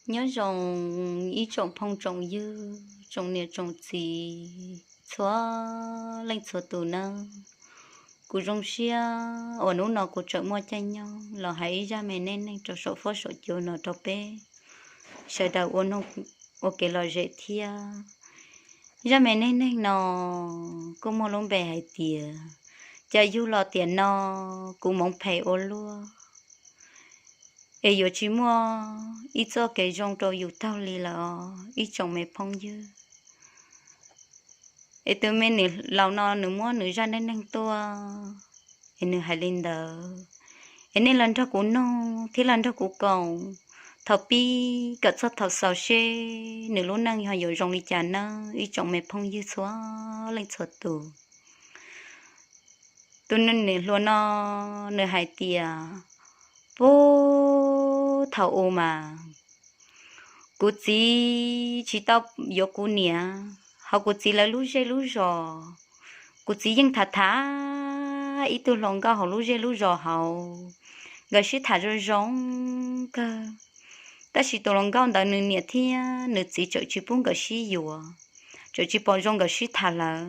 Nyob zoo ib tsoom phooj tsoom ywg, tsoom niam tsoom txiv txhua leej txhua tus nawb. Kuv zoo siab uas hnub no kuv tseem muaj caij nyoog los hais ib zaj me neej neeg rau saum huab saum cua no rau peb sawv daws ua kev lom zem thiab. Zaj me neej neeg no kuj muaj lub npe hais tias, cas yug los tiam no kuv moov phem ua luaj, es yuav tsis muaj ib txoj kev zoo rau yus taug li lawm os ib tsoom me phooj ywg. Es tus me niam laus no nws muab nws zaj neej neeg tuaj, es nws hais li ntawd. Es nej los nrog kuv noog thiab los nrog kuv koom thaum pib kom txog thaum xaus seb nws lub neej yog yuav zoo li cas nawb ib tsoom me phooj ywg txhua leej txhua tus. Tus niam hluas no nws hais tias, puag thaum ub mas kuv txiv tsis tau yuav kuv niam, hos kuv txiv lawv lub zej lub zos, kuv txiv yeej tham tham ib tug hluas nkauj hauv lub zej lub zos hauv, nkawd sib tham zoo zoo kawg. Tab sis tus hluas nkauj ntawd nws niam thiab nws txiv tseem tsis pub nkawd sib yuav, tseem tsis pom zoo nkawd sib tham lawm.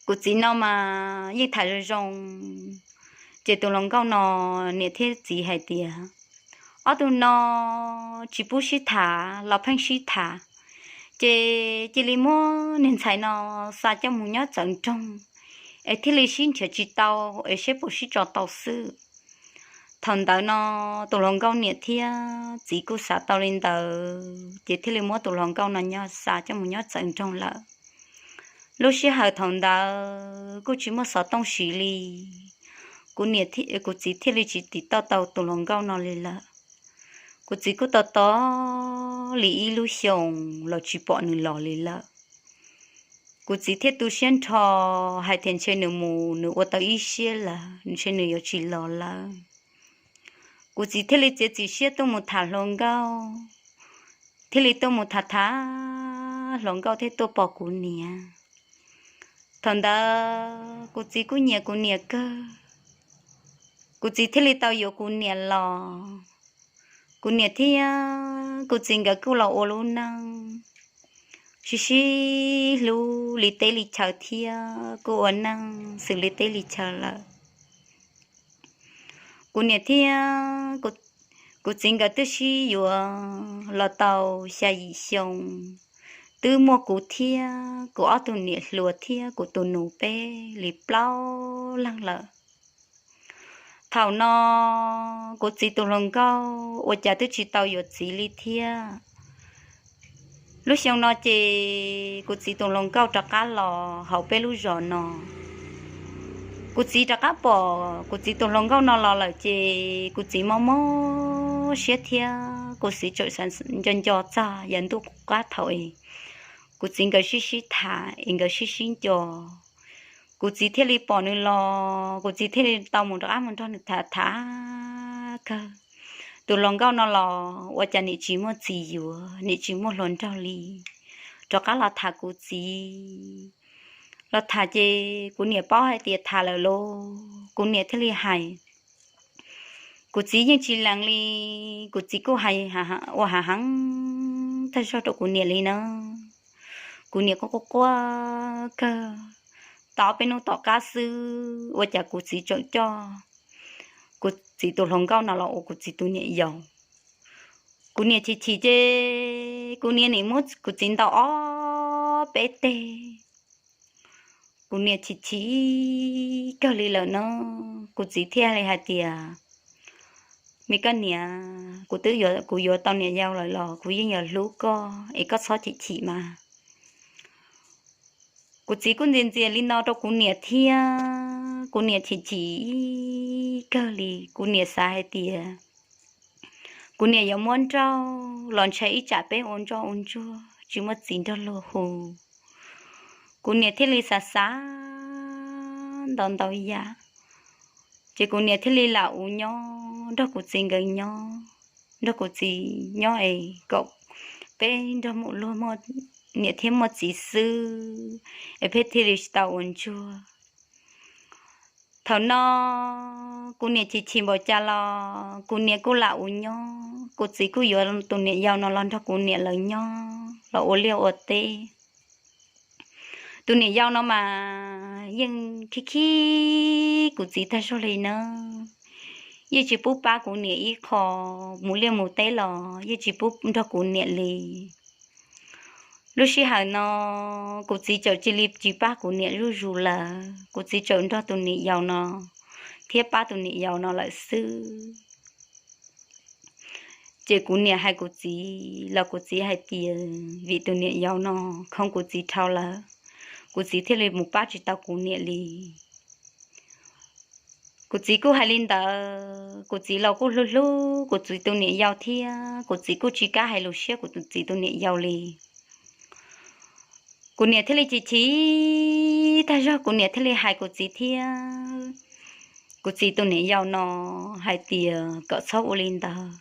Kuv txiv no mas yeej tham zoo zoo, ces tus hluas nkauj no niam thiab txiv hais tias, ob tug no tsis pub sib tham los pheej sib tham, ces cia li muab niag ntxhais no xa coj mus nyob txawv nroog, es thiaj li sib nrhiav tsis tau, es seb puas sib tso tau xwb. Thaum ntawd no tus hluas nkauj niam thiab txiv kuj xav tau li ntawd, ces thiaj li muab tus hluas nkauj no xa coj mus nyob txawv nroog lawm. Lub sij hawm thaum ntawd kuj tsis muaj xov tooj siv li, kuv txiv thiaj li tsis tiv tauj tau tus hluas nkauj no li lawm. Kuv txiv kuj tos tos li ib lub xyoos los tsis pom nws los li lawm. Kuv txiv thiaj tu siab nrho hais tias ntshe nws mus nws ua tau ib siab lawm, ntshe nws yuav tsis los lawm. Kuv txiv thiaj li txiav txim siab tuaj mus tham hluas nkauj, thiaj li tuaj mus tham tham hluas nkauj thiaj tuaj pom kuv niam. Thaum ntawd kuv txiv kuj nyiam kuv niam kawg, kuv txiv thiaj li tau yuav kuv niam los. Kuv niam thiab kuv txiv nkawd kuj los ua lub neej sib sib hlub li teb li chaw thiab kuj ua neej xws li teb li chaw lawm. Kuv niam thiab kuv txiv nkawd twb sib yuav los tau xya yim xyoo, twb muaj kuv thiab kuv ob tug niam hluas thiab kuv tus nus peb li plaub leeg lawm. Thaum no kuv txiv tus hluas nkauj ua cas twb tsis tau yuav txiv li thiab. Lub xyoo no ces kuv txiv tus hluas nkauj rov qab los hauv peb lub zos no. Kuv txiv rov qab pom kuv txiv tus hluas nkauj no los lawm ces kuv txiv mob mob siab thiab kuv txiv tseem nco nco txog yav ntuj qub qab thaum es kuv txiv nkawd sib sib tham es nkawd sib sib nco. Kuv txiv thiaj li pom nws los, kuv txiv thiaj li tau mus rov qab mus nrog nws tham tham kawg. Tus hluas nkauj no los ua cas nim tsis muaj txiv yuav, nim tsis muaj hluas nraug li. Rov qab los tham kuv txiv, los tham ces kuv niam paub hais tias tham lawm los kuv niam thiaj li hais. Kuv txiv yeej tsis lees li, kuv txiv kuj ua hav heev tag zog rau kuv niam li na. Kuv niam kuj quaj quaj kawg. Tau peb hnub tom qab xwb ua cas kuv txiv tseem coj kuv txiv tus hluas nkauj no los ua kuv txiv tus niam yau. Kuv niam chim chim ces kuv niam nim muab kuv txiv ntaus ob peb teg. Kuv niam chim chim kawg li lawm no, kuv txiv thiaj li hais tias, me koj niam, kuv twb yuav, kuv yuav tau niam yau lawm los kuv yeej yuav hlub koj es koj txhob chim chim mas. Kuv txiv kuj ntxias ntxias li no rau kuv niam thiab, kuv niam chim chim kawg li. Kuv niam xav hais tias kuv niam yuav muab nrauj los ntshai ib tsam peb ua ntsoj ua ntsuag tsis muaj txiv nrog luag hu. Kuv niam thiaj li xav xav ntau ntau yam, ces kuv niam thiaj li lam ua nyob nrog kuv txiv nkawd nyob, nrog kuv txiv nyob es kom peb nrog mus luag, niam thiab muaj txiv xwb es peb thiaj li tsis tau ua ntsuag. Thaum no kuv niam chim chim npaum cas los kuv niam kuj lam ua nyob, kuv txiv kuj yuav tus niam yau no los nrog kuv niam lawv nyob los ua liaj ua teb. Tus niam yau no mas yeej khib khib kuv txiv tag zog li na, yeej tsis pub pab kuv niam ib qho mus liaj mus teb los yeej tsis pub nrog kuv niam li. Lub sij hawm no kuv txiv txawm cia li tsis pab kuv niam zuj zus lawm, kuv txiv txawm nrog tus niam yau no thiab pab tus niam yau no lawm xwb. Ces kuv niam hais kuv txiv los kuv txiv hais tias vim tus niam yau no khoo kuv txiv dhau lawm, kuv txiv thiaj li mus pab tsis tau kuv niam li. Kuv txiv kuj hais li ntawd, kuv txiv los kuj hlub hlub kuv txiv tus niam yau thiab kuv txiv kuj tsis kam hais lus siab kuv tus txiv tus niam yau li. Kuv niam thiaj li chim chim tag zog, kuv niam thiaj li hais kuv txiv thiab kuv txiv tus niam yau no hais tias kom txhob ua li ntawd,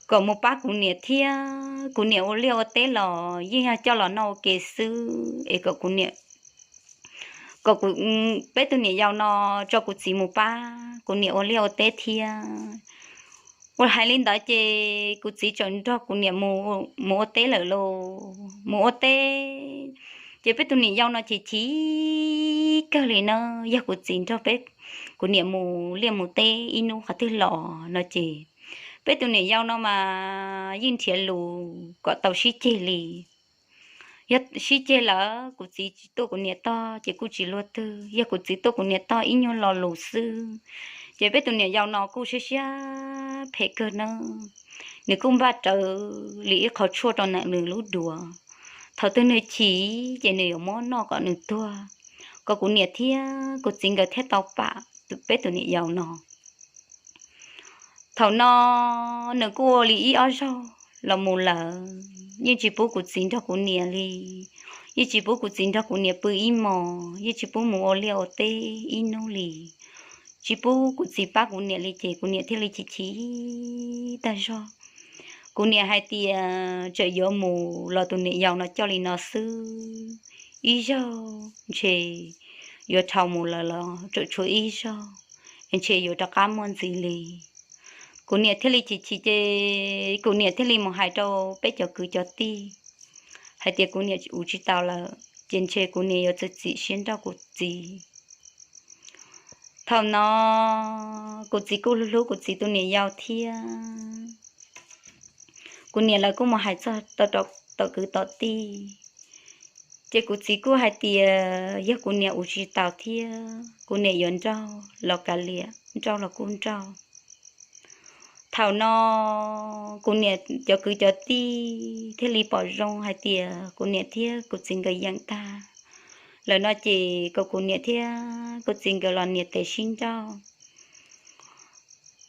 kom mus pab kuv niam thiab kuv niam ua liaj ua teb los yeej yog coj los noj ua ke xwb es kom kuv niam, kom kuv, peb tus niam yau no tso kuv txiv mus pab kuv niam ua liaj ua teb thiab. Ua hais li ntawd ces kuv txiv txawm nrog kuv niam mus ua teb lawm lauj, mus ua teb. Ces peb tus niam yau no chim chim kawg li na, yog kuv txiv nrog peb, kuv niam mus liaj mus teb ib hnub qhov twg los no ces peb tus niam yau no mas yeej nrhiav lus kom tau sib ceg li. Yog sib ceg lawm kuv txiv tsis tuaj kuv niam tog ces kuj tsis luaj twg, yog kuv txiv tuaj kuv niam tog ib nyuag lo lus xwb ces peb tus niam yau no kuj siab siab phem kawg na. Nws kuj npaj rawv li ib qho tshuaj rau ntawm nws lub duav, thaum twg nws chim ces nws yuav muab noj kom nws tuag, kom kuv niam thiab kuv txiv nkawd thiaj tau pam peb tus niam yau no. Thaum no nws kuj ua li ib ob zaug los mus lawm, yeej tsis pub kuv txiv nrog kuv niam li, yeej tsis pub kuv txiv nrog kuv niam pw ib hmos, yeej tsis pub mus ua liaj ua teb ib hnub li, tsis pub kuv txiv pab kuv niam li ces kuv niam thiaj li chim chim tag zog. Kuv niam hais tias txawm yuav mus los tus niam yau no coj li no xwb, ib zaug ntshe yuav dhau mus lawm los txawm tshuav ib zaug, es ntshe yuav rov qab muaj ntxiv li. Kuv niam thiaj li chim chim ces kuv niam thiaj li mus hais rau peb cov kwv cov tij hais tias kuv niam ua tsis tau lawm ces ntshe kuv niam yuav txiav txim siab nrauj kuv txiv. Thaum no kuv txiv kuj hlub hlub kuv txiv tus niam yau thiab. Kuv niam lawv kuj mus hais txog tau rau tom kwv tom tij, ces kuv txiv kuj hais tias yog kuv niam ua tsis tau thiab kuv niam yuav nrauj los kav liam, nrauj los kuj nrauj. Thaum no kuv niam cov kwv cov tij thiaj li pom zoo hais tias kuv niam thiab kuv txiv nkawd yeem tag lawm no ces kom kuv niam thiab kuv txiv nkawd los nias tes sib nrauj.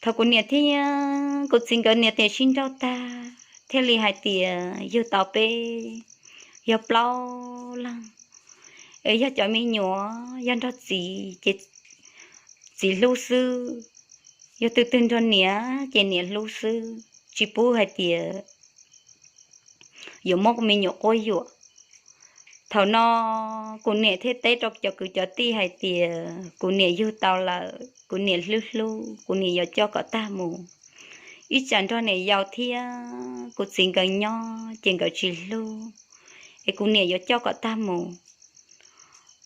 Thaum kuv niam thiab kuv txiv nkawd nias tes sib nrauj tag thiaj li hais tias yug tau peb yog plaub leeg, es yog cov me nyuam yog nrog txiv ces txiv hlub xwb, yog twg twg nrog niam ces niam hlub xwb, tsis pub hais tias yuav muab me nyuam quab yuam. Thaum no kuv niam thiaj teb rau cov kwv cov tij hais tias kuv niam yug tau lawm, kuv niam hlub hlub, kuv niam yuav coj kom tag mus. Ib tsam nrog niam yau thiab kuv txiv nkawd nyob ces nkawd tsis hlub, es kuv niam yuav coj kom tag mus.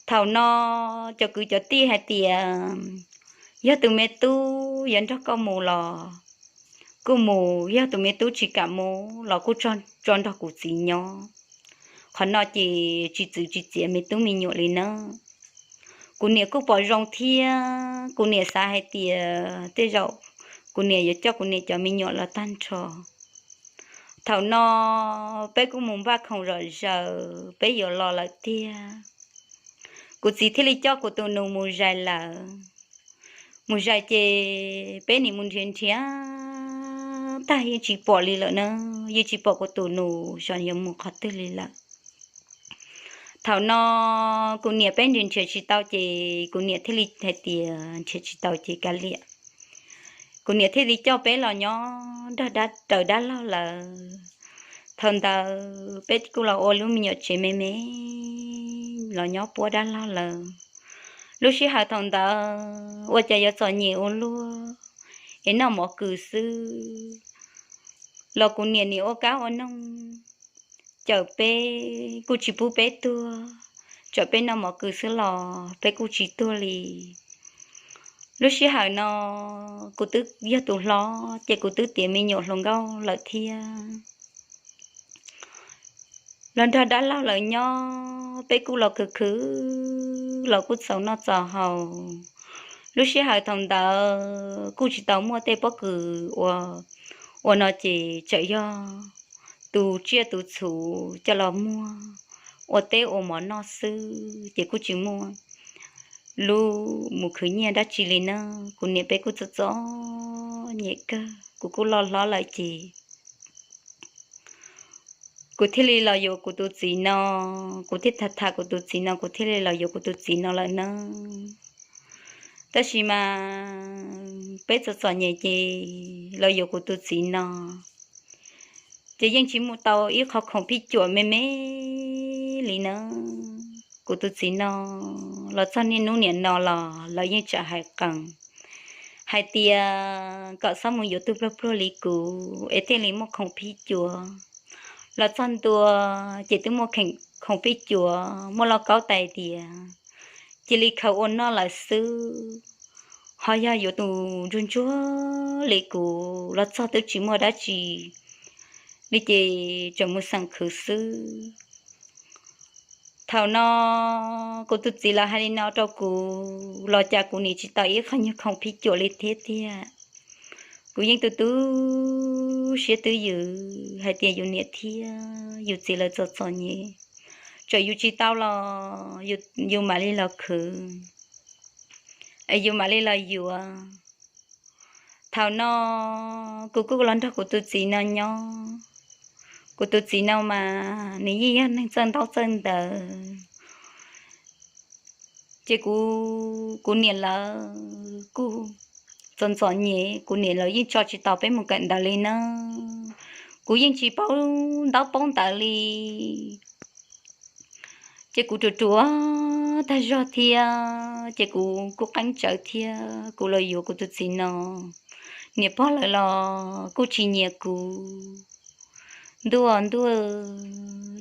Thaum no cov kwv cov tij hais tias yog tus me tub yuav nrog koj mus los kuj mus, yog tus me tub tsis kam mus los kuj tso nrog kuv txiv nyob. Qhov no ces tsis txwv tsis txiav me tub me nyuam li nawb. Kuv niam kuj pom zoo thiab kuv niam xav hais tias tej zaum kuv niam yuav coj kuv niam cov me nyuam los tag nrho. Thaum no peb kuj mus npaj khoom zom zaws peb yuav los lawm tiag. Kuv txiv thiaj li coj kuv tus nus mus zais lawm. Mus zais ces peb nim mus nrhiav nrhiav tag yeej tsis pom li lawm na, yeej tsis pom kuv tus nus xyov yuav mus qhov twg li lawm. Thaum no kuv niam peb nrhiav nrhiav tsis tau ces kuv niam thiaj li hais tias nrhiav tsis tau ces kav liam. Kuv niam thiaj li coj peb los nyob nrog dab, raws dab laug lawm. Thaum ntawd peb kuj los ua lub me nyuam tsev me me los nyob puab dab laug lawm. Lub sij hawm thaum ntawd ua cas yuav txom nyem ua luaj, es noj mov kws xwb los kuv niam nim ua kab ua noog cawm peb, kuj tsis pub peb tuag, txawm peb noj mov kws xwb los peb kuj tsis tuag li. Lub sij hawm no kuv twb yog tus hlob ces kuv twb tiav me nyuam hluas nkauj lawm thiab. Los nrog dab laug lawv nyob, peb kuj los khwv khwv los kuj txaus noj txaus haus. Lub sij hawm thaum ntawd kuj tsis tau muaj tej pob kws ua, ua no ces txawm yog tu tsiaj tu txhu coj los muag ua teb ua mov noj xwb ces kuj tsis muaj lub mus khwv nyiaj dab tsi li na. Kuv niam peb kuj txom txom nyem kawg, kuv kuj loj hlob lawm ces kuv thiaj li los yuav kuv tus txiv no, kuv thiaj tham tham kuv tus txiv no, kuv thiaj li los yuav kuv tus txiv no lawm na. Tab sis mas peb txom txom nyem ces los yuav kuv tus txiv no ces yeej tsis muaj tau ib qho khoom phij cuam me me li na. Kuv tus txiv no los txog niaj hnub niam no los lawv yeej tseem hais qees hais tias kom txhob mus yuav tug pluag pluag li kuv es thiaj li muaj khoom phij cuam. Los txog ntua ces twb muaj khoom phij cuam, muaj lauj kaub tais diav, cia li khaws ua noj lawm xwb. Ho yog yuav tus ntsuag ntsuag li kuv los txog twb tsis muaj dab tsi li ces tseem mus xeem khwv xwb. Thaum no kuv tus txiv lawv hais li no rau kuv los cas kuv nim tsis tau ib qho nyuag khoom phij cuam li thiab tiag. Kuv yeej tu tu siab twb ywm hais tias yus niam thiab yus txiv lawv txom txom nyem, txawm yus tsis tau los yus mam li los khwv, es yus mam li los yuav. Thaum no kuv kuj los nrog kuv tus txiv no nyob. Kuv tus txiv no mas nws yeej yog neeg txawj ntaub txawj ntawv, ces kuv, kuv niam lawv kuj txom txom nyem, kuv niam lawv yeej tso tsis tau peb mus kawm ntawv li na. Kuv yeej tsis paub ntaub paub ntawv li. Ces kuv ruam ruam tag zog thiab ces kuv kuj qeeb tsawv thiab kuv los yuav kuv tus txiv no. Niam pog lawv los kuj tsis nyiam kuv. Ntuj ntuj,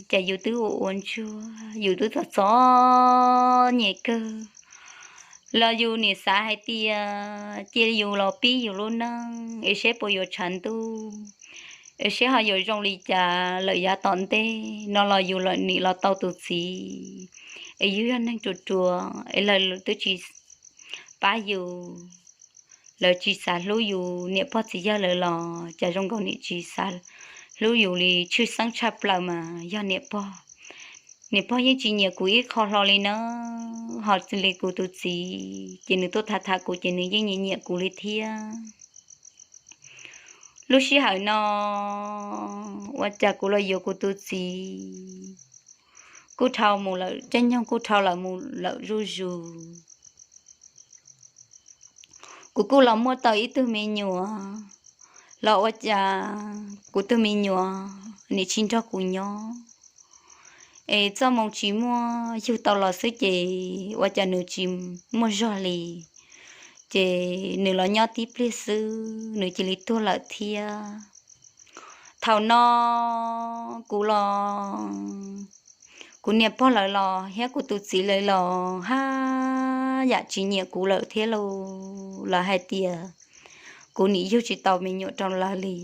cas yus twb ua ua ntsuag, yus twb txom txom nyem kawg los yus nim xav hais tias cia yus los pib yus lub neej es seb puas yuav tshav ntuj, es seb ho yuav zoo li cas lawm yav tom ntej no los yus lawm nim los tau tus txiv, es yus yog neeg ruam ruam es lawv twb tsis pab yus, lawv tsis xav hlub yus, niam pog txiv yawg lawv los cas zoo nkaus nim tsis xav hlub yus li, tshwj xeeb tshaj plaws mas yog niam pog. Niam pog yeej tsis nyiam kuv ib qho hlo li na, ho li kuv tus txiv ces nws tuaj tham tham kuv ces nws yeej nyiam nyiam kuv li thiab. Lub sij hawm no ua cas kuv los yuav kuv tus txiv kuj dhau mus lawm, caij nyoog kuj dhau lawm mus lawm zuj zus. Kuv kuj los muaj tau ib tug me nyuam, los ua cas kuv tus me nyuam nim tsis nrog kuv nyob, es txoj moo tsis muaj yug tau los xwb ces ua cas nws tsis muaj zog li, ces nws los nyob tib pliag xwb nws cia li tuag lawm thiab. Thaum no kuv los, kuv niam pog lawv los thiab kuv tus txiv lawv los haj yam tsis nyiam kuv lawm thiab lauj, lawv hais tias kuv nim yug tsis tau me nyuam rau lawv li.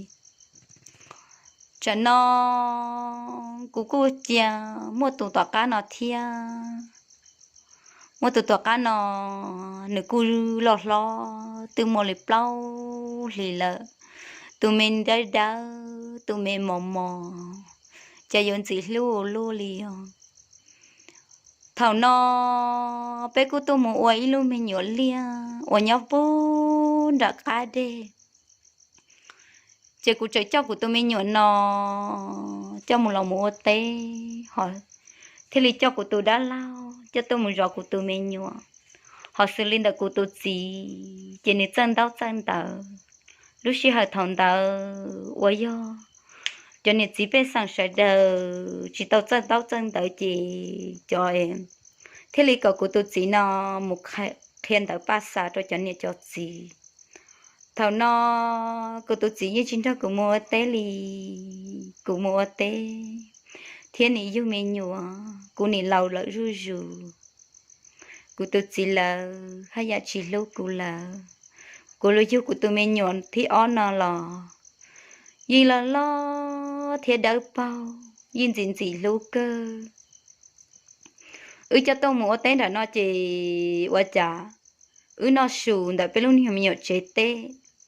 Tsam no kuv kuj cia muaj tus tom qab no thiab. Muaj tus tom qab no nws kuj loj hlob twb muaj li plaub hlis lawm, tus me dawb dawb tus me mos mos, cas yuav ntxim hlub ua luaj li os. Thaum no peb kuj tuaj mus ua ib lub me nyuam liaj uas nyob puag nram qab deg. Ces kuv txawm coj kuv tus me nyuam no coj mus los mus ua teb, ho thiaj li coj kuv tus dab laug coj tuaj mus zov kuv tus me nyuam. Ho xws li ntawm kuv tus txiv ces nws txawj ntaub txawj ntawv. Lub sij hawm thaum ntawd uas yog cov niam txiv pej xeem sawv daws tsis tau txawj ntaub txawj ntawv ces cov thiaj li kom kuv tus txiv no mus qhia ntawv paj xa rau cov niam cov txiv. Thaum no kuv tus txiv yeej tsis nrog kuv mus ua teb li, kuv mus ua teb thiab nim yug me nyuam, kuv nim laus lawm zuj zus. Kuv tus txiv lawv haj yam tsis hlub kuv lawm. Kuv los yug kuv tus me nyuam thib ob no los yeej loj loj thiab dawb paug, yeej ntxim ntxim hlub kawg. Wb coj tuaj mus ua teb nram no ces ua cas wb noj su ntawm peb lub niag me nyuam tsev teb,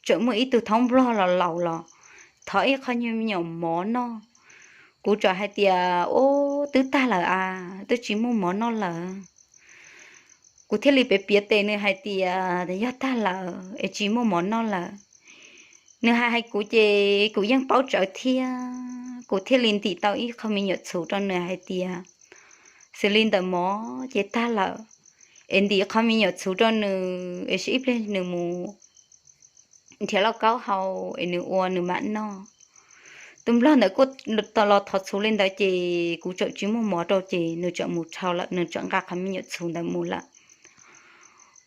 tseem muaj ib tug thaub nplog los laus los thov ib qho nyuag me nyuam mov noj. Kuv txawm hais tias, Ub, twb tag lawm a, twb tsis muaj mov noj lawm. Kuv thiaj li piav piav tes nws hais tias yog tag lawm es tsis muaj mov noj lawm. Nws hais hais kuv ces kuv yeej paub tsawv thiab, kuv thiaj li ntim tau ib qho me nyuam txhuv rau nws hais tias, Xws li ntawm mov ces tag lawm, es ntim qho me nyuam txhuv rau nws es seb ib pliag nws mus nrhiav lauj kaub hau es nws ua nws mam noj. Tus nplog ntawd kuj los thov txhuv li ntawd ces kuv txawm tsis muaj mov rau ces nws txawm mus dhau lawm, nws txawm nqa qhov me nyuam txhuv ntawd mus lawm.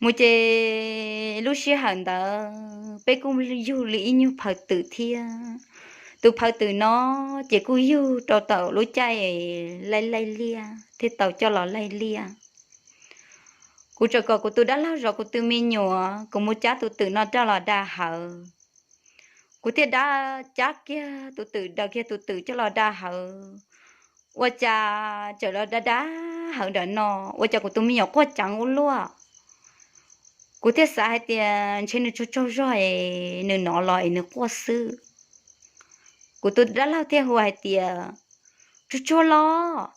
Mus ces lub sij hawm ntawd peb kuj yug li ib nyuag phaw twm thiab. Tus phaw twm no ces kuj yug rau thaum lub caij laij laij liaj thiaj tau coj los laij liaj. Kuv txawm kom kuv tus dab laug zov kuv tus me nyuam, kuv mus cab tus twm no coj los da hawv. Kuv thiaj cab kiag tus twm, daws kiag tus twm coj los da hawv. Ua cas txawm los da da hawv nram no, ua cas kuv tus me nyuam quaj ceev ua luaj. Kuv thiaj xav hais tias ntshe nws tsaug tsaug zog es nws nov los es nws quaj xwb. Kuv tus dab laug thiaj hu hais tias, Tsuag tsuag los,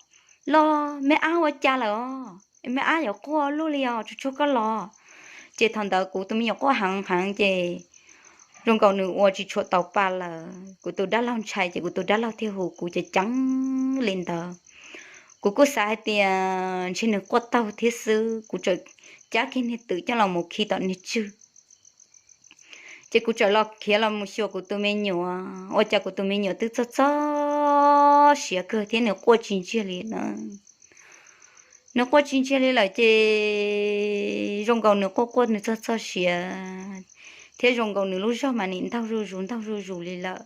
los, me ab ua cas lawm os, me ab yuav quaj luaj li os, tsuag tsuag koj los. Ces thaum ntawd kuv tus me nyuam quaj heev heev ces zoo nkaus nws ua tsis tshua tau pa lawm, kuv tus dab laug ntshai ces kuv tus dab laug thiaj hu kuv ceev ceev li ntawd. Kuv kuj xav hais tias ntshe nws quaj taug thiab xwb, kuv txawm cab kiag niag twm coj los mus khi tom niag tswg. Ces kuv txawm los khiav los mus xyuas kuv tus me nyuam, ua cas kuv tus me nyuam twb txog txog siav kawg thiab nws quaj tsis ntsiag li na. Nws quaj tsis ntsiag li lawm ces zoo nkaus nws quaj quaj nws txog txog siav, thiab zoo nkaus nws lub zog mas nim ntaug zuj zus ntaug zuj zus li lawm.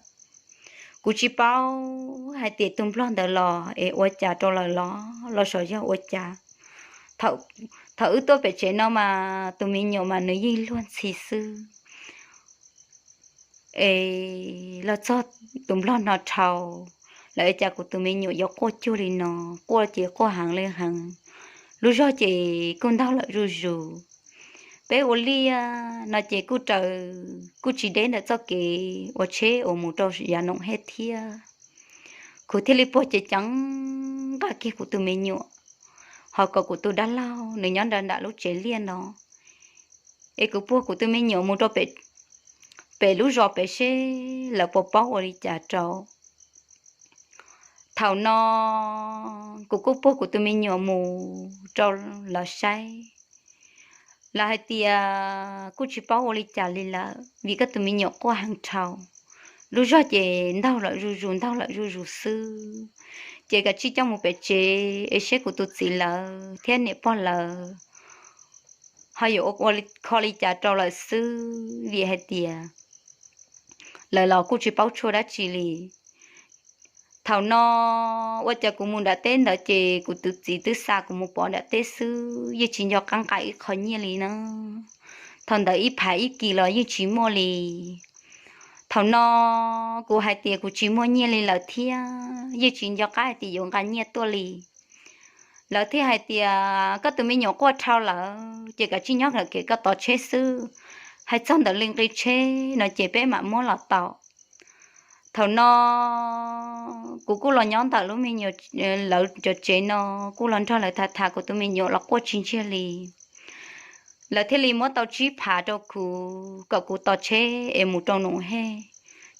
Kuv tsis paub hais tias tus nplog ntawd los es ua cas rau lawm los los xyov yog ua cas. Thaum wb tuaj pem tsev no mas tus me nyuam mas nws yeej luag ntxhi xwb. Es los txog tus nplog no dhau lawm, cas kuv tus me nyuam yuav quaj cuag li no, quaj ces quaj heev li heev, lub zog ces kuj ntaug lawm zuj zus. Peb ua liaj no ces kuj raws, kuj tsis deb ntawm txoj kev ua tsheb uas mus rau yav Noom Hej thiab. Kuv thiaj li puag cev ceev nqa kiag kuv tus me nyuam, ho kom kuv tus dab laug nws nyob nram lub tsev liaj no, es kuv puag kuv tus me nyuam mus rau pem lub zos pem seb lawv puas paub ua li cas rau. Thaum no kuv kuj puag kuv tus me nyuam mus rau lawv saib, lawv hais tias kuj tsis paub ua li cas li lawm vim koj tus me nyuam quaj heev dhau, lub zog ces ntaug lawm zuj zus ntaug lawm zuj zus xwb. Ces kav tsij coj mus pem tsev es seb kuv tus txiv lawv thiab niam pog lawv ho yuav ua kho li cas rau lawm xwb vim hais tias lawv los kuj tsis paub tshuaj dab tsi li. Thaum no ua cas kuv mus nram teb ntawd ces kuv tus txiv twb xa kuv mus pov nram teb xwb, yeej tsis nco qab nqa ib qho nyiaj li na. Thaum ntawd ib phav ib kis los yeej tsis muaj li. Thaum no kuv hais tias kuv tsis muaj nyiaj li lawm thiab yeej tsis nco qab hais tias yuav nqa nyiaj tuaj li. Lawv thiaj hais tias koj tus me nyuam quaj dhau lawm ces kav tsij nyob ntawm kev koj tos tsheb xwb, hais txog ntawm li nqi tsheb no ces peb mam muab los tau. Thaum no kuv kuj los nyob ntawm lub me nyuam, lawv cov tsev no, kuj los nrog lawv tham tham kuv tus me nyuam los quaj tsis ntsiag li. Lawv thiaj li muab tau tsib phav rau kuv kom kuv tos tsheb es mus rau Noom Hej,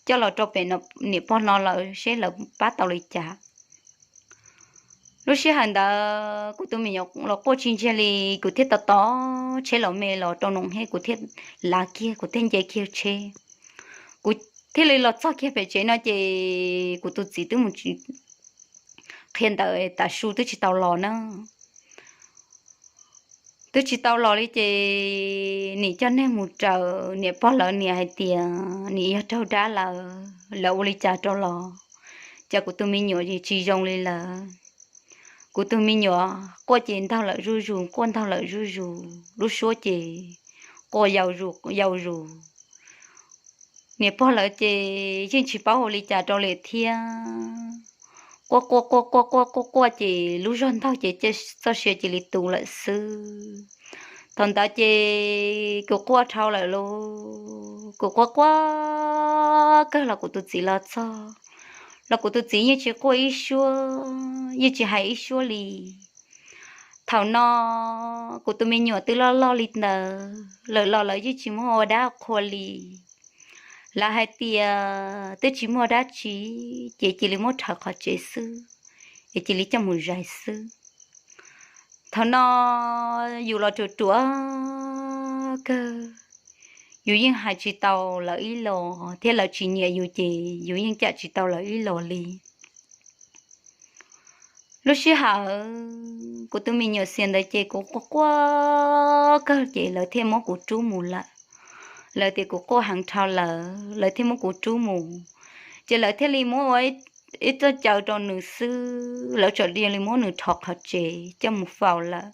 coj los rau pem niam pog no lawv seb lawv pab tau li cas. Lub sij hawm ntawd kuv tus me nyuam los quaj tsis ntsiag li, kuv thiaj tos tos tsheb los me los rau Noom Hej, kuv thiaj lav kiag kuv thiaj nce kiag tsheb. Kuv thiaj li los txog kiag pem tsev no ces kuv tus txiv twb mus qhia ntawv tas su twb tsis tau los na. twb tsis tau los li ces nim coj neeg mus raws niam pog lawv niam hais tias nim yog raug dab lawm, lawv ua li cas rau los, cas kuv tus me nyuam tsis zoo li lawm. Kuv tus me nyuam quaj ces ntaug lawm zuj zus, quaj ntaug lawm zuj zus, lub suab ces quaj yau zus yau zus. Niam pog lawv ces yeej tsis paub ua li cas rau li thiab. Quaj quaj quaj quaj quaj quaj quaj ces lub zog ntaug ces txoj sia cia li tu lawm xwb. Thaum ntawd ces kuv quaj dhau lawm lauj, kuv quaj quaj kawg los kuv tus txiv los txog, los kuv tus txiv yeej tsis quaj ib suab, yeej tsis hais ib suab li. Thaum no kuv tus me nyuam twb loj loj li ntawd lawm los lawv yeej tsis muab ua dab qhua li. Lawv hais tias twb tsis muaj dab tsi, ces cia li muab rhawv qhov tsev xwb, es cia li coj mus zais xwb. Thaum no yus los ruam ruam kawg, yus yeej hais tsis tau lawv ib los thiab lawv tsis nyiam yus ces yus yeej cam tsis tau lawv ib los li. Lub sij hawm kuv tus me nyuam xiam ntawd ces kuv quaj quaj kawg ces lawv thiaj muab kuv rub mus lawm. Lawv tias kuv quaj heev dhau lawv, lawv thiaj muab kuv rub mus. Ces lawv thiaj li muab ua ib txoj caw rau nws xwb, lawv txawm cia li muab nws rho qhov tsev coj mus faus lawm.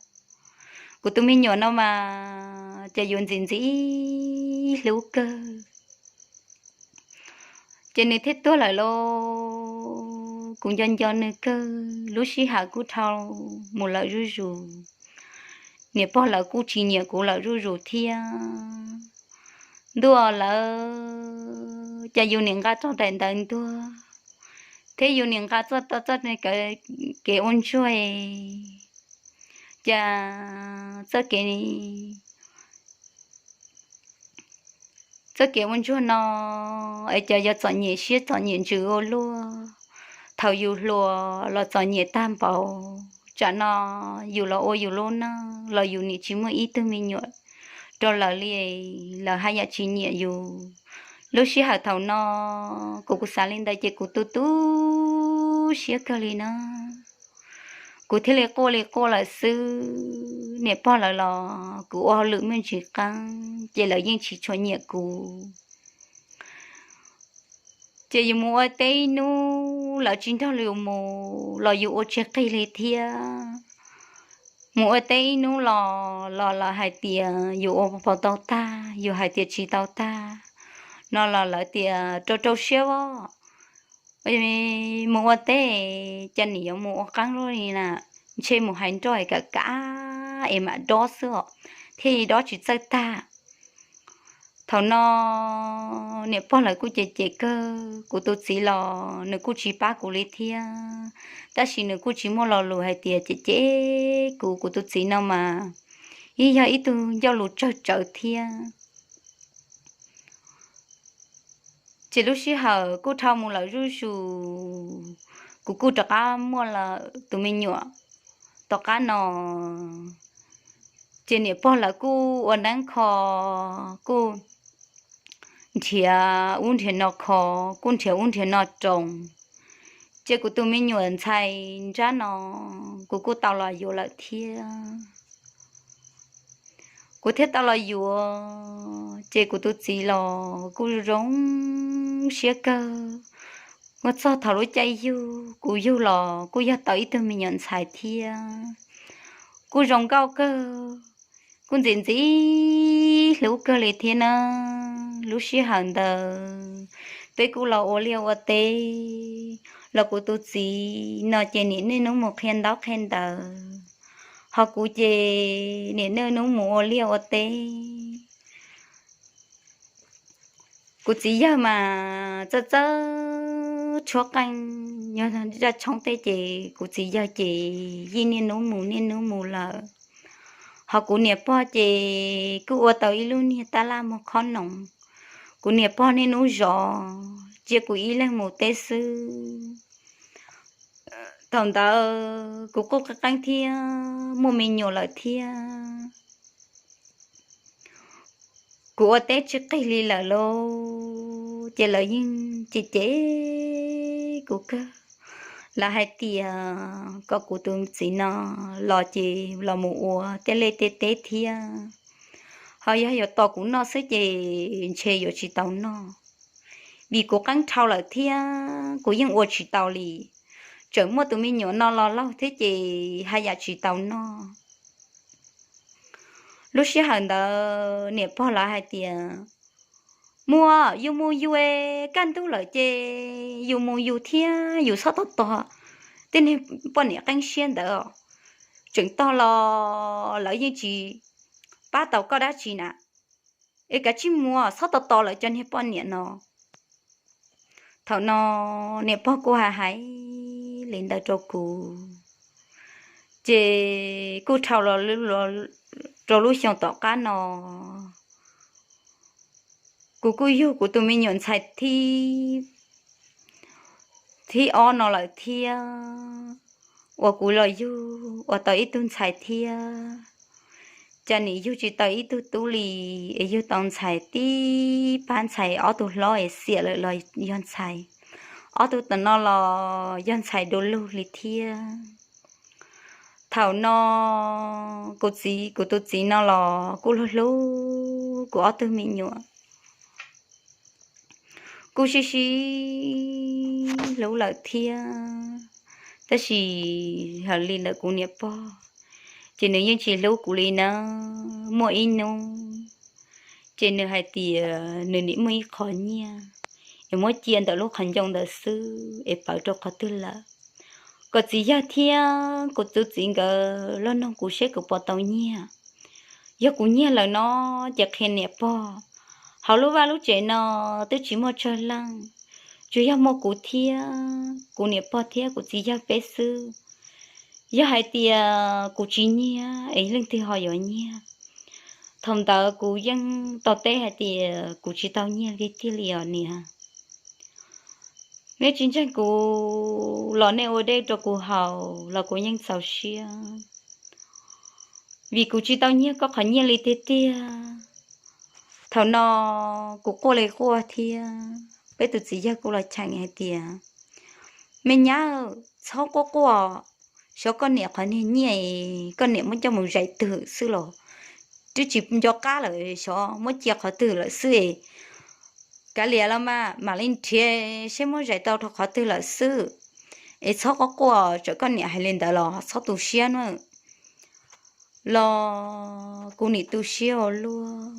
Kuv tus me nyuam no mas ces yus ntxim ntxim hlub kawg. Ces nws thiaj tuag lawm lauj, kuv nco nco nws kawg, lub sij hawm kuj dhau mus lawm zuj zus. Niam pog lawv kuj tsis nyiam kuv lawm zuj zus thiab. Ntuj lawv, ces yus niam nqa txoj daim ntawv ntuag thiab yus niam nqa txoj txoj kev ua ntsuag, ces txoj kev txoj kev ua ntsuag no es cov yog txom nyem siab txom nyem ntsws ua luaj. Thaum yus hluas los txom nyem tag npaum, tsam no yus los ua yus lub neej los yus nim tsis muaj ib tug me nyuam rau lawv li, lawv haj yam tsis nyiam yus. Lub sij hawm thaum no kuv kuv xav li ntawd ces kuv tu tu siab kawg li na. Kuv thiaj li quaj li quaj lawm xwb, niam pog lawv los kuv ua hauj lwm muaj ntsis qeeb ces lawv yeej tsis tshua nyiam kuv. Ces yus mus ua teb ib hnub lawv tsis nrog yus mus los yus ua tsis qig li thiab. Mus ua teb ib hnub los los lawv hais tias yus ua puas tau tag, yus hais tias tsis tau tag no los lawv tias rau rau siab os, mus ua teb ces nim yuav mus ua qeeb luaj li na, ntshe mus hais nroj es kam kam es mam dob xwb os, thiaj li dob tsis txawj tag. Thaum no niam pog lawv kuj cem cem kawg, kuv tus txiv los nws kuj tsis pab kuv li thiab, tab sis nws kuj tsis muaj lo lus hais tias cem cem kuv, kuv tus txiv no mas ib yog ib tug ncauj lus tsawg tsawv thiab. Ces lub sij hawm kuj dhau mus lawm zuj zus, kuv kuj rov qab muaj lawm tus me nyuam tom qab no. Ces niam pog lawv kuj ua neeb kho, kuj nrhiav ub nrhiav no kho, kuj nrhiav ub nrhiav no roos. Ces kuv tus me nyuam ntxhais nrab no kuv kuj tau los yuav lawm thiab. Kuv thiaj tau los yuav, ces kuv tus txiv los kuj zoo siab kawg. Ua txog thaum lub caij yug, kuv yug los kuj yog tau ib tug me nyuam ntxhais thiab, kuj zoo nkauj kawg, kuj ntxim ntxim hlub kawg li thiab na. Lub sij hawm ntawd peb kuj los ua liaj ua teb, los kuv tus txiv no ces nim niaj hnub mus qhia ntaub qhia ntawv, ho kuv ces nim niaj hnub mus ua liaj ua teb. Kuv txiv yawg mas txawj txawj tshuab qeej, yog zaj tshoob tej ces kuv txiv yawg ces yeej niaj hnub mus niaj hnub mus lawm. Ho kuv niam pog ces kuj ua tau ib lub niag tab laj muag khob noov. Kuv niam pog niaj hnub zov cia kuv ib leeg mus teb xwb. Thaum ntawd kuv kuj qeeb qeeb thiab muaj me nyuam lawm thiab. Kuv ua teb tsis qig li lawm lauj, ces lawv yeej cem cem kuv kawg. Lawv hais tias kom kuv tus txiv no los ces los mus ua tej liaj tej teb thiab, ho yog yuav tos kuv noj xwb ces ntshe yuav tsis tau noj, vim kuv qeeb dhau lawm thiab kuv yeej ua tsis tau li. Tseem muaj tus me nyuam no los laug thiab ces haj yam tsis tau noj. Lub sij hawm ntawd niam pog lawv hais tias, Muaj, yus mus yus, kaj ntug lawm ces yus mus yus thiab, yus txhob tos tos tej niag poj niam qeeb siab ntawd. Tseem tog los lawv yeej tsis pab tau koj dab tsi na. Es kav tsij mus, txhob tos tos lawv cov niag poj niam no. Thaum no niam pog kuj hais hais li ntawd rau kuv, ces kuj dhau los rau lub xyoo tom qab no, kuv kuj yug kuv tus me nyuam ntxhais thib thib ob no lawm thiab, uas kuv los yug ua tau ib tug ntxhais thiab. Cas nim yug tsis tau ib tug tub li, es yug tau ntxhais tib pab ntxhais, ob tug hlob es xiam lawm los yog ntxhais, ob tug tom no los yog ntxhais dua lug li thiab. Thaum no kuv txiv, kuv tus txiv no los kuj hlub hlub kuv ob tug me nyuam, kuj sib sib hlub lawm thiab. Tab sis hais li ntawm kuv niam pog, ces nws yeej tsis hlub kuv li na. Muaj ib hnub ces nws hais tias nws nim muaj ib qho nyiaj es muab cia ntawm lub qhov ncoo ntawd xwb es pawv rau qhov twg lawm, kom txiv yawg thiab kuv tus txiv nkawd los noog kuv seb kuv puas tau nyiaj. Yog kuv nyiag lawm no ces qhia niam pog, hauv lub vaj lub tsev no twb tsis muaj tsawg leej, tsuas yog muaj kuv thiab kuv niam pog thiab kuv txiv yawg peb xwb. Yog hais tias kuv tsis nyiag es leej twg ho yuav nyiag? Thaum ntawd kuv yeej tau teb hais tias kuv tsis tau nyiag tiag tiag li os niam. Nej tsis ntseeg kuv los nej ua dej rau kuv haus los kuv yeej txaus siab, vim kuv tsis tau nyiag koj qhov nyiaj li tiag tiag. Thaum no kuv quaj li quaj thiab, peb tus txiv yawg kuj los cheem hais tias, Me nyab, txhob quaj quaj, xyov koj niam qhov niag nyiaj koj niam muab coj mus zais twg xwb los twb tsis nco qab lawm, xyov muab cia qhov twg lawm xwb. Kav liam los mas mam li nrhiav seb muab zais tau rau qhov twg lawm xwb. Es txhob quaj quaj, txawm koj niam hais li ntawd los txhob tu siab na. Los kuv nim tu siab ua luaj.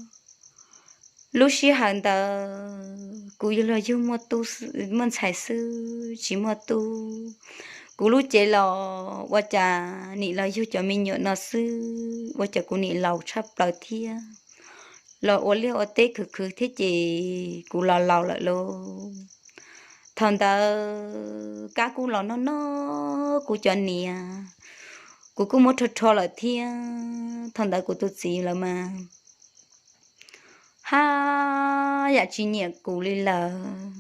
Lub sij hawm ntawd kuv los yug muaj tub, muaj ntxhais xwb tsis muaj tub. Kuv lub cev los ua cas nim los yug cov me nyuam no xwb, ua cas kuv nim laus tshaj plaws thiab. Los ua liaj ua teb khwv khwv thiab ces kuv los laus lawm lauj. Thaum ntawd kab kuj los noj noj kuv cov niam, kuv kuj muab rho rho lawm thiab. Thaum ntawd kuv tus txiv lawv mas haj yam tsis nyiam kuv li lawm.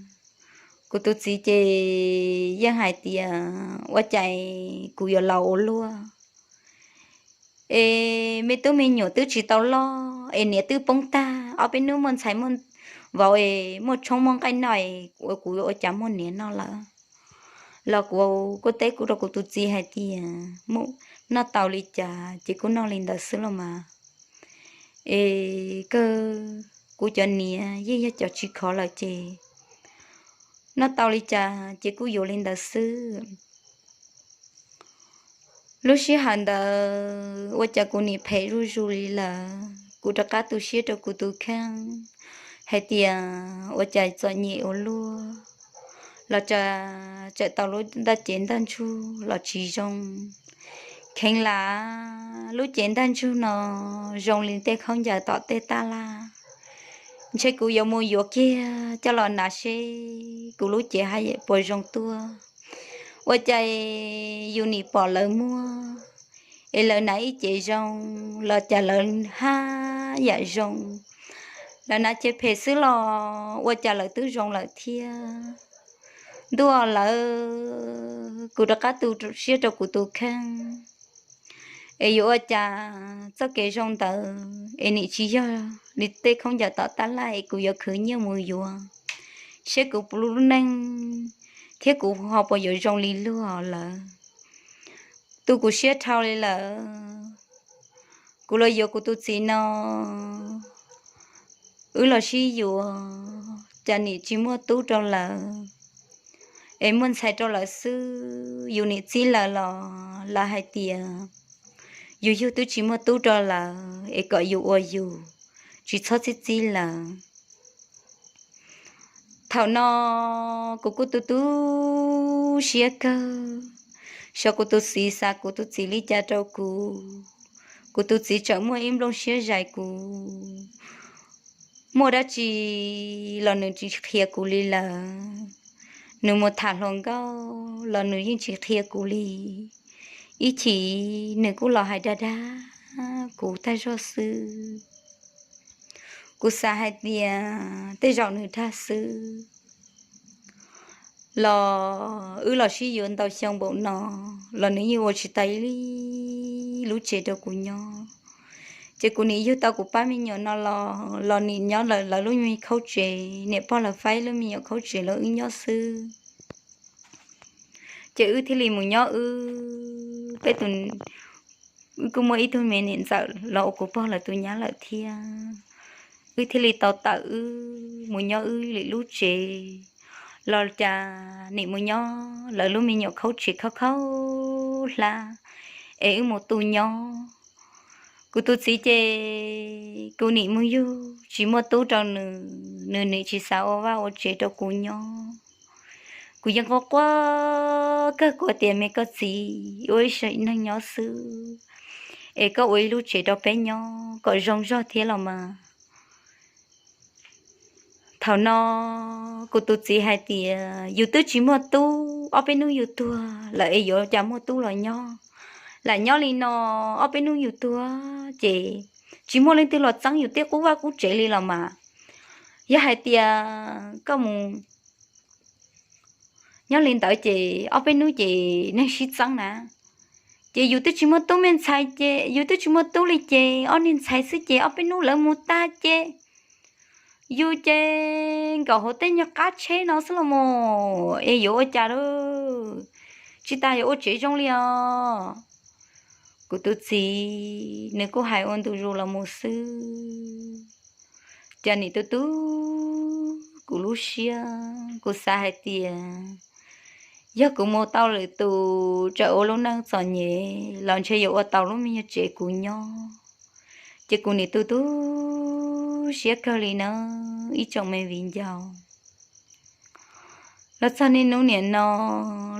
Kuv tus txiv ces yeej hais tias ua cas kuv yuav laus ua luaj, es me tub me nyuam twb tsis tau loj es niam twb poob tag, ob peb hnub muaj ntxhais muaj vauv es muaj tshoob muaj nqaij noj es kuv ua cas muaj niam noj lawm. Los kuv kuj teb kuv rau kuv tus txiv hais tias, Mus, noj tau li cas ces kuj noj li ntawd xwb los mas. Es kawg kuv cov niam yeej yog cov tsis khov lawm ces noj tau li cas ces kuj yuav li ntawd xwb. Lub sij hawm ntawd ua cas kuv nim phem zuj zus li lawm, kuv rov qab tu siab rau kuv tus kheej hais tias ua cas txom nyem ua luaj, los tsam tau lub ntaj cev ntaj ntsug los tsis zoo. Kheev lam lub cev ntaj ntsug no zoo li tej khaub ncaws tom tej taj laj, ntshe kuv yuav mus yuav kiag coj los hnav seb kuv lub cev haj yam puas zoo tuaj. Ua cas yus nim pom lawv muaj, es lawv hnav ib cev zoo, los cas lawv haj yam zoo. Lawv hnav cev phem xwb los ua cas lawv twb zoo lawm thiab. Ntuj lawm, kuv rov qab tu siab rau kuv tus kheej, es yuav ua cas txoj kev zoo ntawd es nim tsis yog li tej khaub ncaws tom taj laj es kuv yuav khwv nyiaj mus yuav, seb kuv lub neej thiab kuv ho puas yuav zoo li luag lawm. Tu kuv siab dhau li lawm. Kuv los yuav kuv tus txiv no, wb los sib yuav, cas nim tsis muaj tub rau lawv, es muaj ntxhais rau lawv xwb. Yus nim txib lawv los lawv hais tias yus yug twb tsis muaj tub rau lawv, es kom yus ua yus, tsis txhob txib txib lawv. Thaum no kuv kuj tu tu siab kawg, xyov kuv tus txiv xav kuv tus txiv li cas rau kuv. Kuv tus txiv tseem muaj ib nplooj siab zais kuv, muaj dab tsi los nws tsis qhia kuv li lawm. Nws mus tham hluas nkauj los nws yeej tsis qhia kuv li. Ib chim nws kuj los hais dag dag kuv tag zog xwb. Kuv xav hais tias tej zaum nws dag xwb los wb los sib yuav ntau xyoo npaum no los nws yeej ua tsis tau ib lub tsev rau kuv nyob. Ces kuv nim yug tau kuv pab me nyuam no los, los nim nyob lawv lub me khaub tsev, niam pog lawv faib lub me nyuam khaub tsev los wb nyob xwb. Ces wb thiaj li mus nyob wb, peb tus, wb kuj muaj ib tug me niam ntxawm los ua kuv pog lawv tus nyab lawm thiab. Wb thiaj li tau tawm wb mus nyob wb lwm lub tsev, los cas nim mus nyob lawv lub me nyuam khaub tsev khaub khaub hlab, es wb mus tu nyob. Kuv tus txiv ces kuv nim mus yug tsis muaj tub rau nws, nws nim tsis xav ua vaj ua tsev rau kuv nyob. Kuv yeej quaj quaj kawg, kuv tias me koj txiv, ua ib sim neej nyob xwb, es koj ua ib lub tsev rau peb nyob kom zoo zog thiab los mas. Thaum no kuv tus txiv hais tias yus twb tsis muaj tub, ob peb hnub yus tuag lawm es yuav cas muaj tub los nyob. Lam nyob li no ob peb hnub yus tuag ces tsis muaj leej twg los txeeb yus tej qub vaj qub tsev li los mas. Yog hais tias koj mus nyob li ntawd ces ob peb hnub ces neeg sib txeeb na. Ces yus twb tsis muaj tub me ntxhais ces, yus twb tsis muaj tub li ces ob niag ntxhais xwb ces ob peb hnub lawv mus tag ces yus ces nkaum hauv tej nyuag qab tsheb no xwb los mas, es yuav ua cas lawm, tsis tas yuav ua tsev zoo li os. Kuv tus txiv nws kuj hais ua ntu zus los mus xwb, cas nim tu tu kuv lub siab, kuv xav hais tias yog kuv mus tau lwm tus tsam ua lub neej txom nyem los ntshe yuav ua tau lub me nyuag tsev kuv nyob. Ces kuv nim tu tu siab kawg li na, ib tsoom me viv ncaus. Los txog niaj hnub niam no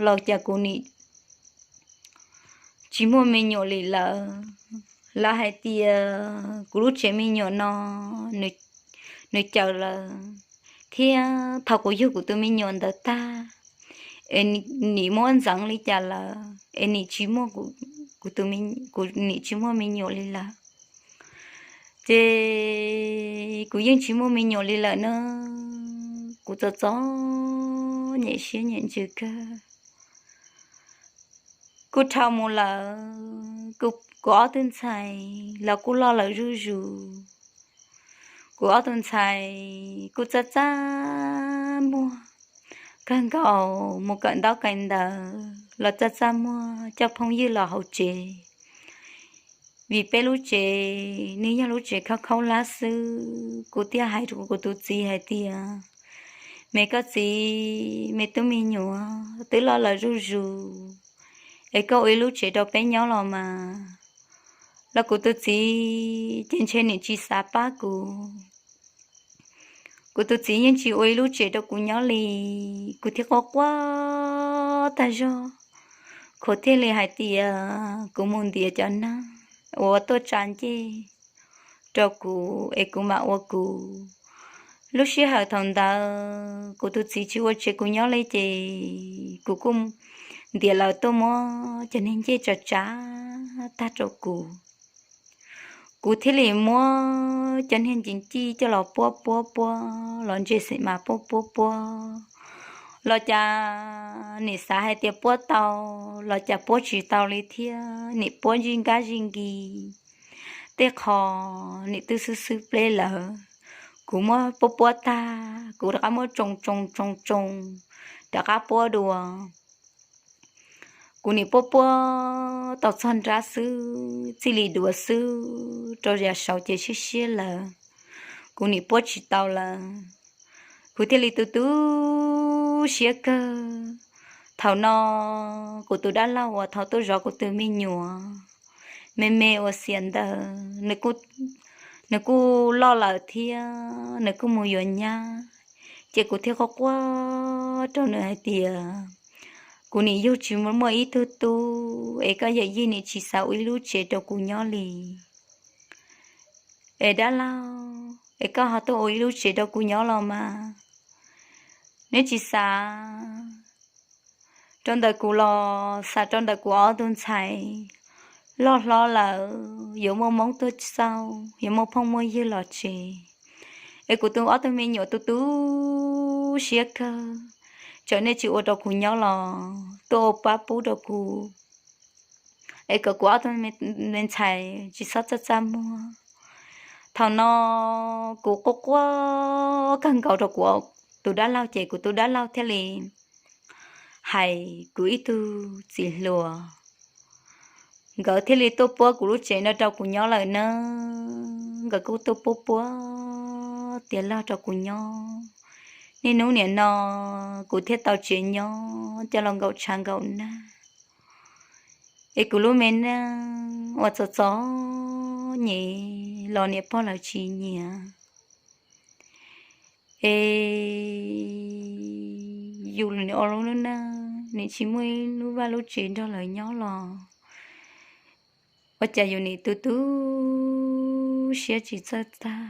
los cas kuv nim tsis muaj me nyuam li lawm. Lawv hais tias kuv lub tsev me nyuam no nws cawm lawm, thiab thaum kuv yug kuv tus me nyuam ntawd tag es nim muab ntxeev li cas lawm es nim tsis muaj, kuv nim tsis muaj me nyuam li lawm. Ces kuv yeej tsis muaj me nyuam li lawm na, kuv txom txom nyem siab nyem ntsws kawg. Kuv dhau mus lawm, kuv ob tug ntxhais los kuj loj lawm zuj zus. Kuv ob tug ntxhais kuj txaj txaj muag kawg nkaus, mus kawm ntaub kawm ntawv los txaj txaj muag, coj phooj ywg los hauv tsev. Vim peb lub tsev nws yog lub tsev khaub khaub hlab xwb, kuv thiaj hais rau kuv tus txiv hais tias, me koj txiv, me tub me nyuam twb loj lawm zuj zus, es koj ua ib lub tsev rau peb nyob los mas. Los kuv tus txiv ces ntshe nim tsis xav pab kuv. Kuv tus txiv yeej tsis ua ib lub tsev rau kuv nyob li, kuv thiaj quaj quaj tag zog. Kuv thiaj li hais tias kuv mus ntiav cov neeg uas tuaj tsa ncej rau kuv es kuv mam ua kuv. Lub sij hawm thaum ntawd kuv tus txiv tsis ua tsev kuv nyob li ces kuv kuj ntiav lawv tuaj muab cov niag ncej tsa tsa tag rau kuv. Kuv thiaj li muab cov niag ncig ncij coj los puab puab puab, los ntses xim mas puab puab puab, los cas nim xav hais tias puab tau, los cas puab tsis tau li thiab, nim puab zij nkab zij nkis, tej qho nim twb xwb xwb pleb lawm. Kuv muab puab puab tag, kuv rov qab muab tsoo tsoo tsoo tsoo, rov qab puab dua. Kuv nim puab puab tau txog nrab xwb, txij li duav xwb rau yav saud ces siab siab lawm, kuv nim puab tsis tau lawm. Kuv thiaj li tu tu siab kawg. Thaum no kuv tus dab laug uas thaum tuaj zov kuv tus me nyuam me me ua xiam ntawd, nws kuj loj lawm thiab nws kuj mus yuav nyab, ces kuv thiaj quaj quaj rau nws hais tias, kuv nim yug tsis muaj ib tug tub, es koj yawm yij nim tsis xav ua ib lub tsev rau kuv nyob li. Es dab laug, es koj ho tuaj ua ib lub tsev rau kuv nyob los mas, neb tsis xav rau ntawm kuv los xav rau ntawm kuv ob tug ntxhais loj hlob lawm, yuav muaj hmoob tuaj txog, yuav muaj phooj muaj ywg los tsev, es kuv tus ob tug me nyuam tu tu siab kawg, txawm nej tsis ua rau kuv nyob los tuaj ua pab pub rau kuv, es kom kuv ob tug me ntxhais tsis txhob txaj txaj muag. Thaum no kuv quaj quaj kawg nkaus rau kuv tus dab laug ces kuv tus dab laug thiaj li hais kuv ib tug txiv hluas, nkawd thiaj li tuaj puab kuv lub tsev no rau kuv nyob lawm na. Nkawd kuj tuaj puab puab tiav log rau kuv nyob. Niaj hnub nim no kuv thiaj tau tsev nyob coj los nkaum tshav nkaum nag, es kuv lub me neej uas txom txom nyem los niam pog lawv tsis nyiam, es yus ua lub neej nim tsis muaj ib lub vaj lub tsev nrog lawv nyob los ua cas yus nim tu tu siab tsis txawj tag.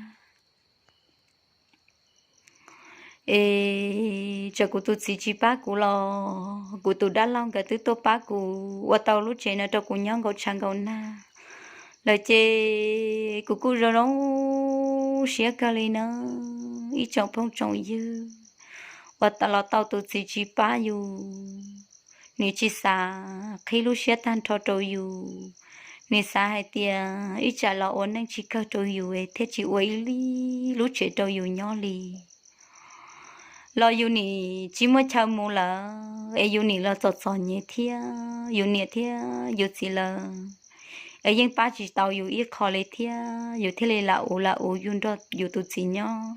Es txawm kuv tus txiv tsis pab kuv los kuv tus dab laug nkawd twb tuaj pab kuv ua tau lub tsev no rau kuv nyob nkaum tshav nkaum nag lawm ces kuv kuj zoo zoo siab kawg li na. Ib tsoom phooj tsoom ywg, uas los tau tus txiv tsis pab yus, nws tsis xav qhib lub siab tag nrho rau yus, nws xav hais tias ib tsam los ua neej tsis kawg rau yus thiaj tsis ua ib lub tsev rau yus nyob li. Los yus nim tsis muaj chaw mus lawm es yus nim los txom txom nyem thiab yus niam thiab yus txiv lawv es yeej pab tsis tau yus ib qho li thiab, yus thiaj li lam ua lam ua yus nrog yus tus txiv nyob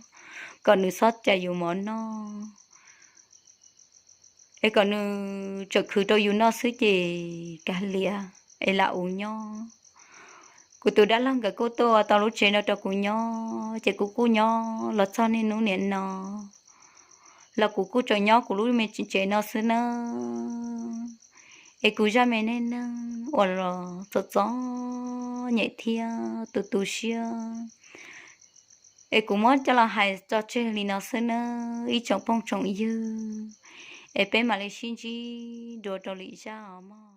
kom nws txhob cais yus mov noj, es kom nws tseem khwv rau yus noj xwb ces kav liam es lam ua nyob. Kuv tus dab laug nkawd kuj tuaj ua tau lub tsev no rau kuv nyob ces kuv kuj nyob los txog niaj hnub nim no los kuv kuj tseem nyob kuv lub me tsev no xwb nawb. Es kuv zaj me neej neeg uas los txom txom nyem thiab tu tu siab es kuv muab coj los hais tso tseg li no xwb nawb ib tsoom phooj tsoom ywg, es peb mam li sib ntsib dua rau lwm zaj os mog.